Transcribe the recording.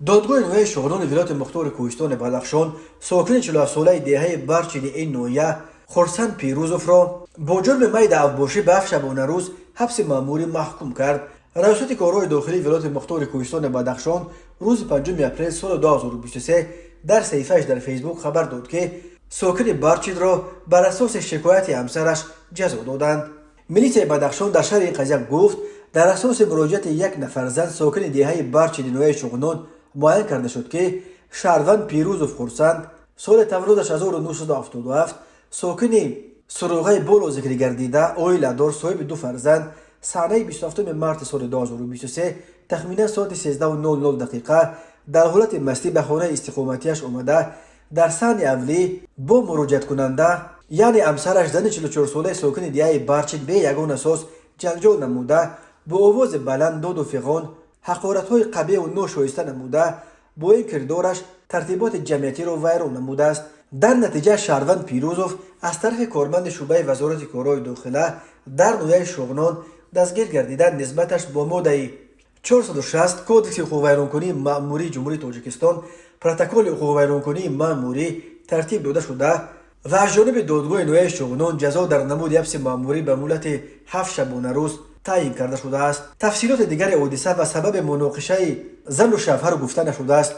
Додгоҳи ноҳияи Шуғнони вилояти мухтори Кӯҳистони Бадахшон сокини 47-солаи деҳаи Барчиди ин ноҳия Хурсанд Пирӯзовро бо ҷурми майда авбошӣ ба 7 шабонарӯз ҳабси маъмурӣ маҳкум кард. Раёсати корҳои дохилии вилояти мухтори Кӯҳистони Бадахшон рӯзи 5 апрел соли 2023 дар саҳифааш дар Фейсбук хабар дод, ки сокини Барчидро бар асоси шикояти ҳамсараш ҷазо доданд. Милитсияи Бадахшон дар шарҳи ин қазия гуфт: дар асоси муроҷиати як нафар зан, сокини деҳаи Барчиди ноҳияи Шуғнон, муайян карда шуд, ки шаҳрванд Пирӯзов Хурсанд, соли таваллудаш 1977, сокини суроғаи боло зикр гардида, оиладор, соҳиби ду фарзанд, санаи 27 марти соли 2023 тахминан соати 13:00 дақиқа дар ҳолати мастӣ ба хонаи истиқоматиаш омада, дар саҳни авлӣ бо муроҷиаткунанда, яъне ҳамсараш, зани 44-солаи сокини деҳаи Барчид, бе ягон асос ҷанҷол намуда, бо овози баланд доду фиғон, ҳақоратҳои қабеҳу ношоиста намуда, бо ин кирдораш тартиботи ҷамъиятиро вайрон намудааст. Дар натиҷа шаҳрванд Пирӯзов аз тарафи корманди шӯъбаи Вазорати корҳои дохила дар ноҳияи Шуғнон дастгир гардида, нисбаташ бо моддаи 460 Кодекси ҳуқуқвайронкунии маъмурии Ҷумҳурии Тоҷикистон протоколи ҳуқуқвайронкунии маъмурӣ тартиб дода шуда ва аз ҷониби додгоҳи ноҳияи Шуғнон ҷазо дар намуди ҳабси маъмурӣ ба муҳлати 7 шабонарӯз таъин карда шудааст. Тафсилоти дигари ҳодиса ва сабаби муноқишаи зану шавҳар гуфта нашудааст.